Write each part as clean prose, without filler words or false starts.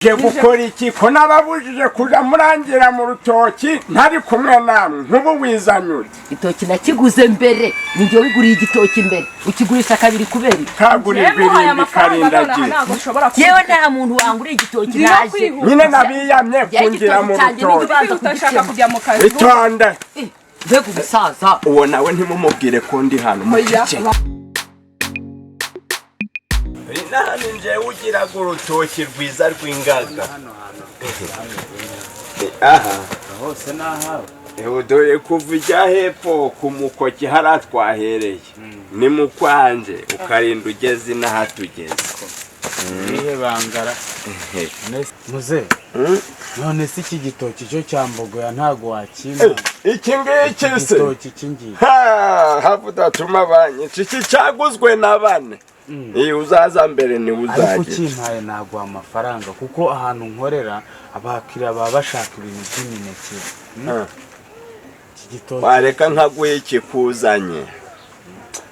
Je gukora iki ko nababujije kuja murangira mu rutoki ntari kumwe namwe? Nkubu wizanye ute? Igitoki nakiguze mbere, ninjye wiguriye igitoki mbere. Ukigurisha kabiri kubera iki? Kagurirwa Yewe muhaye irimbi amafaranga nonaha, karindagira. ntabwo nshobora Yewe, nta muntu wanguriye igitoki. Ndimo Naje kwihuta. Nyine nabiyamye Njyewe kungira mu igitoki cyanjye rutoki. ntibanza Kwihuta, nshaka kugikemura. kujya mu kazi. Itonde. Eh, mbega umusaza! Uwo nawe ntimumubwire ko ndi hano. Oya. Mucece. Inaha ni njyewe ugiraga urutoki rwiza rw'ingaga aha. Hose ni ahawe? Ewe, dore kuva ijya hepfo ku mukoki hariya twahereye ni mu kwanje, ukarinda ugeze inaha tugeze. Irihe bangara muze? None se iki gitoki cyo cyambogoya, ntago wakimpa? Iki ngiki se? Igitoki iki ngiki. Ha, hafu udatuma banyica. Iki cyaguzwe na bane. Iyo uzaza mbere niwe Ariko uzagira. ukimpaye naguha amafaranga, kuko ahantu nkorera abakiriya baba bashaka ibintu by'imineke. Iki gitoki. Wareka nkaguha ikikuzanye.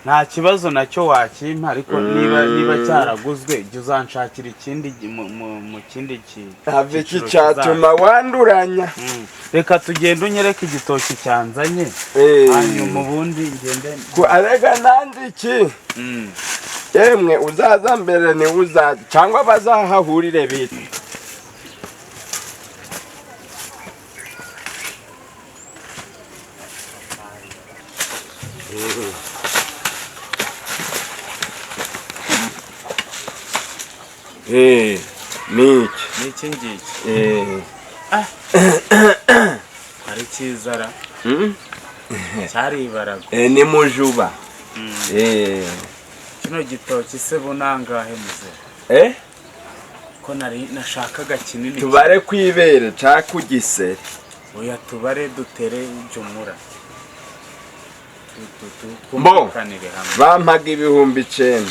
Nta kibazo nacyo wakimpa, ariko niba cyaraguzwe, jya uzanshakira ikindi mu kindi Have iki cyiciro cyatuma kizaza. wanduranya. Reka tugende unyereke igitoki cyanzanye, hanyuma ubundi ngende. Arega nanjye iki, yemwe, uzaza mbere niwe uzaza, cyangwa bazahahurire bite. Ni iki? Ni iki ngiki? Ari cyizara. Cyaribaraga. Ni mujuba. Kino gitoki se bunangahe, muze? Ko nari nashakaga kinini. Tubare kwibere ca kugiseri. Oya, tubare dutere jumura. Mbo. Twumvikanire hamwe. Bampaga 9000.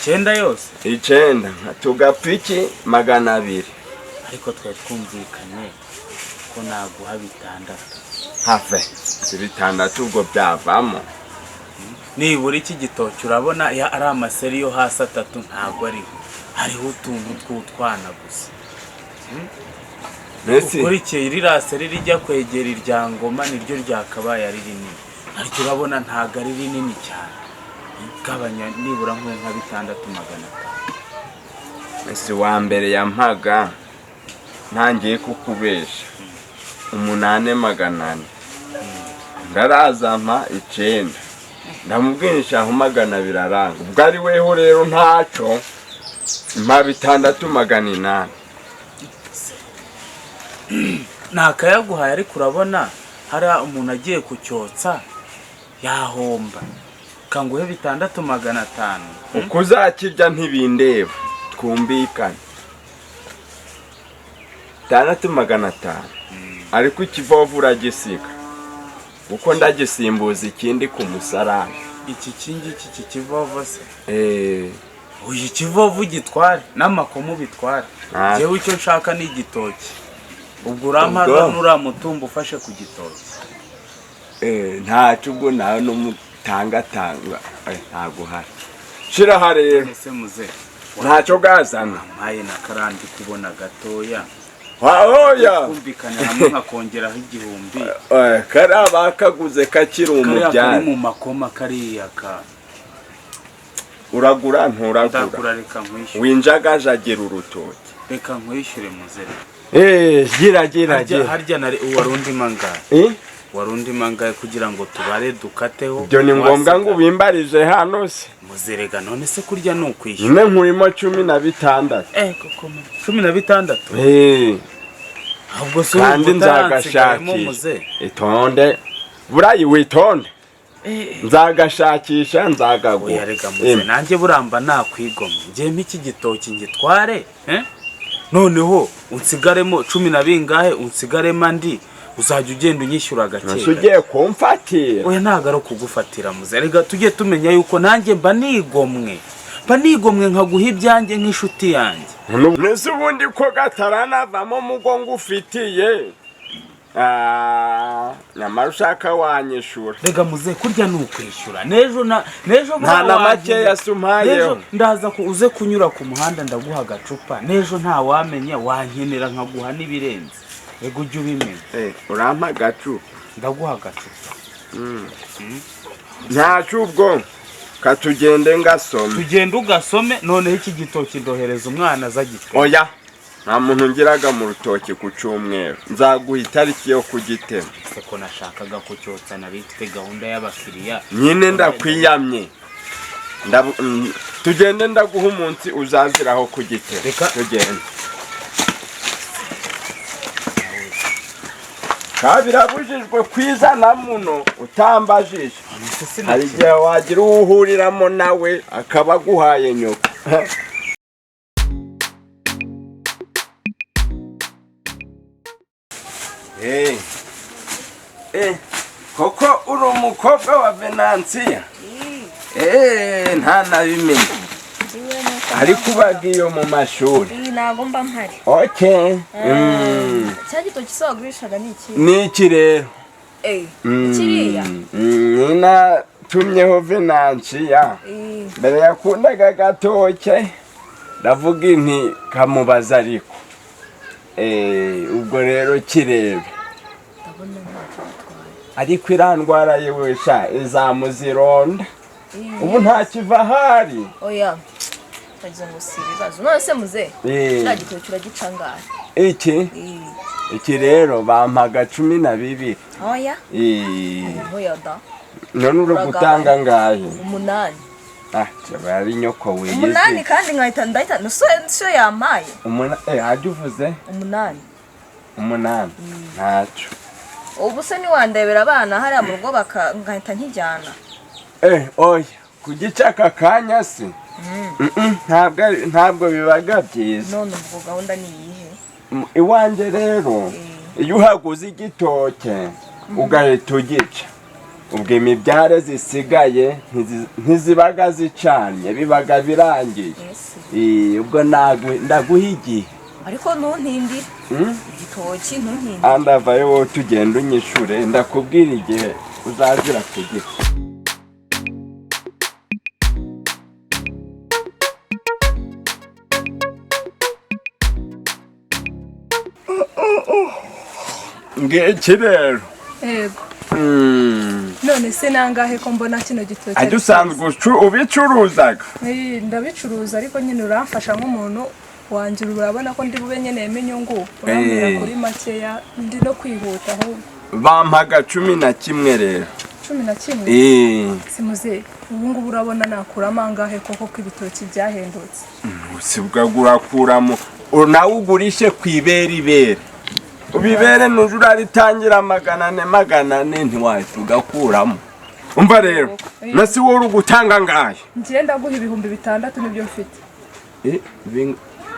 9 yose? 9, tugapfa iki 200. Ariko twari twumvikanye ko naguha 6. Have, si 6 ubwo byavamo. Nibura iki gitoki urabona ya ari amaseri yo hasi atatu ntago ariho, hariho utuntu tw'utwana gusa. Mbese Ukurikiye ririya seri rijya kwegera irya ngoma niryo ryakabaye ari rinini, ariko urabona ntago ari rinini cyane. Gabanya nibura nka 6500. Ese wa mbere yampaga, ntangiye kukubesha, 8400, ndarazampa 9, ndamubwirisha aho 200 aranga. Ubwo ari weho rero ntacyo, mpa 6800. Nakayaguhaye, ariko urabona hari umuntu agiye kucyotsa yahomba. Kanguhe 6500. Uko uzakirya ntibindeba, twumvikane 6500, ariko ikivovu uragisiga kuko ndagisimbuza ikindi ku musarani. Iki kingiki, iki kivovo se? Eh. Uyu ikivovu gitware n'amakoma ubitware. Ah. Njyewe icyo nshaka ni igitoki. Ubwo urampa Ubwo? n'uriya mutumba ufashe ku gitoki. Ntacyo ubwo nawe n'umutangatanga, ntabwo uhari. Shiraha rero. Ese muze? Ntacyo gazana. Mpaye na karandi kubona gatoya. Oya. Kumvikana hamwe nkakongeraho 1000. Kariya bakaguze kakiri Kariya kari umubyare. mu makoma, kariya ka Uragura nturagura? Ndagura, reka nkwishyure. Winjagajagira urutoki. Reka nkwishyure, muze. Gira gira. Harya Gira. harya nari wari undi mangahe? Eh? Wari undi mangahe kugira ngo tubare dukateho? Ibyo ni ngombwa ngo ubimbarije hano se? Muzerega, none se kurya ni ukwishyura? Nyine nkurimo 16. Koko 16? Ahubwo se Kandi urumva utaransigaramo, nzagashakisha. muze? Itonde burayi, witonde, nzagashakisha, nzagaguha. Oya rega muze, nanjye buramba nakwigomwa. Njye iki gitoki ngitware, eh? Noneho unsigaremo cumi na bingahe, unsigaremo andi, uzajya ugenda unyishyura gake Ese gake. ugiye kumfatira? Oya, ntabwo ari ukugufatira, muze. Rega tujye tumenya yuko nanjye mba nigomwe nkaguha ibyanjye nk'inshuti yanjye. Nese ubundi ko gataranavamo mugongo ufitiye? Ah, nyamara ushaka wanyishura. Rega muze, kurya ni ukwishyura. N'ejo na n'ejo Nta na buriya makeya se umpayeho. N'ejo ndaza ku uze kunyura ku muhanda, ndaguha agacupa. N'ejo nta wamenya, wankenera nkaguha n'ibirenze. Rega ujye ubimenya. Eh, urampa agacupa? Ndaguha agacupa. Ntacyo, ubwo katugende ngasome. Tugende ugasome. Noneho iki gitoki ndohereza umwana aza agitema. Oya, nta muntu ngiraga mu rutoki ku cyumweru. Nzaguha itariki yo kugitema. Se ko nashakaga kucyotsa, nari mfite gahunda y'abakiriya. Nyine ndakwiyamye. Tugende ndaguha umunsi uzaziraho kugitema. Tugende. Ka birabujijwe kwizana muno utambajije. Hari igihe wagira uwo uhuriramo nawe akaba aguhaye nyoko. Eh, eh, koko uri umukobwa wa Venansiya? Eh, nta nabimenye. Ariko ubaga iyo mu mashuri? Iyi ntabwo mba mpari. Okay. Cya gitoki se wagurishaga ni iki? Ni iki rero? Eh, kiriya. Ninatumyeho Venansiya. Mbere yakundaga agatoke, ndavuga inti kamubaza, ariko eh, ubwo rero kirebe. Ndabona ntacyo bitwaye. Ariko irandwara yewe sha, izamuzironda. Ubu ntakiva ahari. Oya, ndagize ngo si ibibazo. None se muze, kiriya gitoki uragica angahe? Iki? Eh. Iki rero bampaga 12. Oya. Oya da. None uri gutanga ngahe? 8. Ah, cyaba ari nyoko wiyizi. 8, kandi nkahita ndahita so yampaye. Eh, hajya uvuze? 8. 8 ntacyo. Ubu se ntiwandebera abana hariya mu rugo baka nkahita nkijyana? Eh, oya, kugica aka kanya se? Ntabwo bibaga byiza. None ubwo gahunda ni iyihe? Iwanjye rero, iyo uhaguze igitoke ugahita ugica, ubwo imibyare zisigaye ntizibaga zicanye, bibaga birangiye. Ese. Ubwo ndaguha igihe. Ariko ntuntindire. Igitoki ntuntindire. Andavayo wowe, tugenda unyishure, ndakubwira igihe uzazira kugica. Ngiki rero. Yego. None se nangahe ko mbona kino gitoki Ajya ari usanzwe ubicuruzaga? Eh, ndabicuruza, ariko nyine uramfasha nk'umuntu wanjye, urabona ko ndi bube nkeneyemo inyungu, urambwira kuri makeya, ndi no kwihuta ahubwo. Bampaga 11 rero. 11? Eh. Simuze, ubu ngubu urabona nakuramo angahe koko ko ibitoki byahendutse? Usibwa urakuramo, nawe ugurishe ku iberibere, ubibere nuje uraritangira 400, 400 ntiwahita ugakuramo. Umva rero, nasi wowe uri gutanga ngahe? Ngiye ndaguha 6000, nibyo mfite. Eh,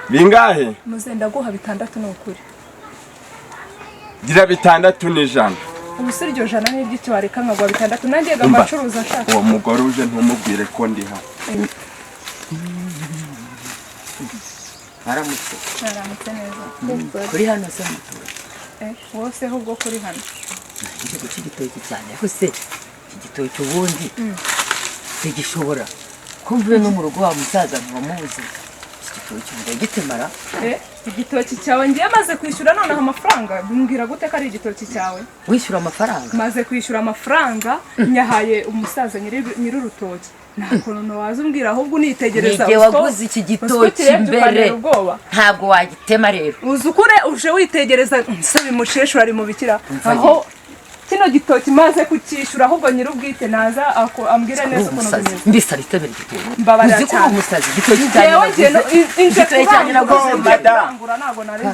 bingahe? Muze, ndaguha 6000 ni ukuri. Gira 600. Ubu se iryo jana ni iry'icyo? Wareka nkaguha 6000 nanjye Umva. mbacuruza nshaka. Uwo mugore uje ntumubwire ko ndi hano. Aramutse. Mwaramutse neza. Kuri hano se mutura? Eh, wose ahubwo kuri hano. Igitego cy'igitoki cyane, ariko se iki gitoki ubundi ntigishobora ko mvuye no mu rugo wa musaza ntiwamubuze iki gitoki ndagitemara? Eh, igitoki cyawe ngiye maze kwishyura nonaha amafaranga, mbwira gute ko ari igitoki cyawe? Wishyura amafaranga? Maze kwishyura amafaranga, nyahaye umusaza nyir'urutoki. Nta kuntu waza umbwira, ahubwo unitegereza. Ni igihe waguze iki uziko gitoki ukirebye mbere. ukantera ubwoba. Ntabwo wagitema rero. Uzi ukure uje witegereza nsaba umukecuru ari mu bikira aho kino gitoki maze kucyishyura, ahubwo nyir'ubwite naza ambwire Uri neza ukuntu umusazi. bimeze. Mbese aritemera igitoki? Mbabarira Uzi ko uri cyane. umusazi? Igitoki cyanjye Njyewe ngiye naguze, inje igitoki cyanjye kurangura, naguze nje mbere. kurangura, ntabwo nari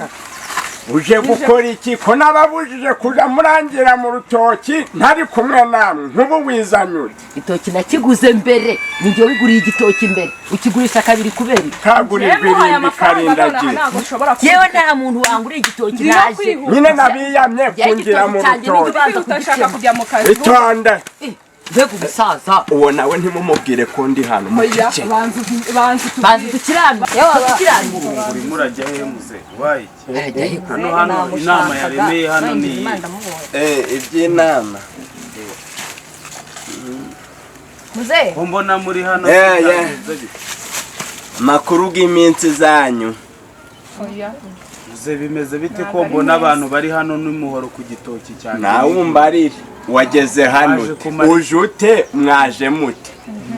Uje gukora iki ko nababujije kuja murangira mu rutoki ntari kumwe namwe? Nk'ubu wizanye ute? Igitoki nakiguze mbere, ni njye wiguriye igitoki mbere, ukigurisha kabiri kubera iki? Kagurirwa Njyewe muhaye irimbi amafaranga nonaha, karindagira. ntabwo nshobora Yewe, nta muntu wanguriye igitoki. Ndimo Naje kwihuta. Nyine nabiyamye Njyewe kungira mu igitoki cyanjye rutoki. nijya ubanza Kwihuta, nshaka kugitema. kujya mu kazi. Itonde. Eh, mbega umusaza! Uwo nawe ntimumubwire ko ndi hano. Oya. Mucece. Banza banza Banza utubwire. dukiranure, dukiranure. Urimo. Murajya hehe muze? Ubaye iki? Arajya he? Hano hano inama yaremeye hano ni iyi. Iby'inama. Muze. Ko mbona muri hano Eh, makuru y'iminsi zanyu. Oya. Muze, bimeze bite ko mbona abantu bari hano n'umuhoro ku gitoki cyane? Nawe umbarire, wageze hano Waje ute? kumara- Uje ute? Mwaje mute?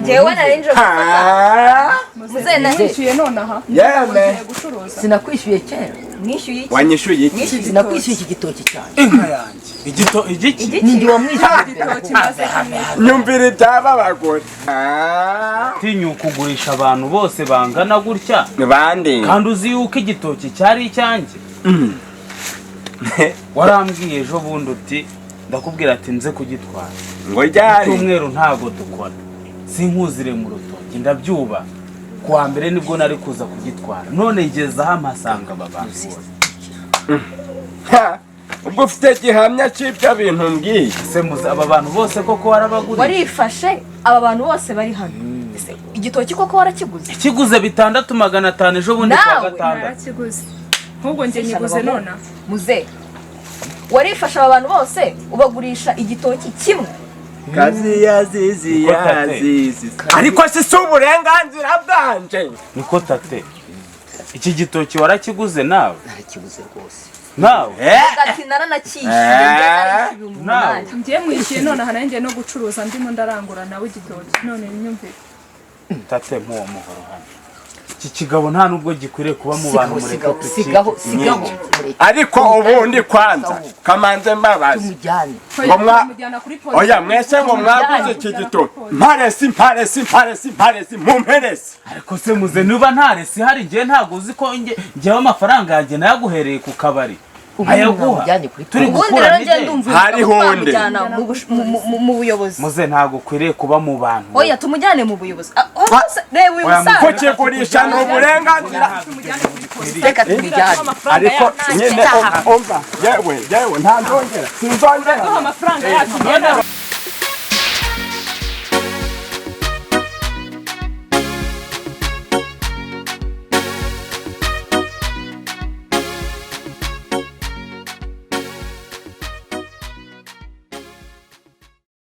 Njyewe nari nje gufata. Ah, Muze na Nishyuye nonaha. Yeme. Ngiye gucuruza. Sinakwishyuye kera? Mwishyuye iki? Wanyishuye iki? Mwishyuye. Sinakwishyuye iki gitoki cyane? Inka yanjye, igito igiki? Igiki? Ninjye wamwishyuye mbere. Igitoki maze kumwishyura. Nyumvira ibyaba bagore. Ah, Tinyuka kugurisha abantu bose bangana gutya? Ni bande? Kandi uzi yuko igitoki cyari icyanjye. Warambwiye ejo bundi uti, ndakubwira ati nze kugitwara. Ngo ryari? Cyumweru ntago dukora, sinkuzire mu rutoki, ndabyuba. Ku wa mbere nibwo nari kuza kugitwara, none ngeze aho mpasanga aba bantu bose. Ha, ubwo ufite gihamya cy'ibyo bintu mbwiye? Ese muze, aba bantu bose koko warabaguriye? Warifashe, aba bantu bose bari hano. Ese igitoki koko warakiguze? Kiguze 6500 ejo bundi kuwa Nawe? gatandatu. Narakiguze. Ahubwo njye nyiguze nonaha. Muze, warifashe, aba bantu bose ubagurisha igitoki kimwe? Kazi yazizi. Niko tate. Yazizi, ariko si uburenganzira bwanje. Niko tate, iki gitoki warakiguze nawe? Narakiguze rwose. Nawe? Ati naranakishyuye, njye narishyuye 8000. Njye mwishyuye nonaha, nanjye no gucuruza, ndimo ndarangura nawe igitoki, none nyumvire. Tate, nk'uwo muhoro hano, iki kigabo nta nubwo gikwiriye kuba mu bantu. Sigaho. Mureke Sigaho. tukice. Sigaho, sigaho, mureke. Ariko ubundi kwanza kamanze mbabazi. Tumujyane. Ngo Tumujyana kuri polisi. Oya, mwese ngo mwaguze iki gitoki, mparesi, mparesi, mparesi, mparesi, mumperesi. Ariko se muze, niba nta resi ihari, njyewe ntabwo uzi ko njyewe amafaranga yanjye nayaguhereye ku kabari, Ubundi nkayaguha mwamujyanye kuri turi polisi. Ubundi gukuramo rero njye ideni. ndumva Hariho uyu mugabo undi. twamujyana mu buyobozi. Muze, ntabwo ukwiriye kuba mu bantu. Oya, tumujyane mu buyobozi. Ah, oh, reba uyu Oya, musaza. Kukigurisha ni uburenganzira. Tumujyane kuri polisi. Reka tumujyane. Ariko nyine umva, yewe yewe, nta nzongera, sinzongera. Amafaranga yacu.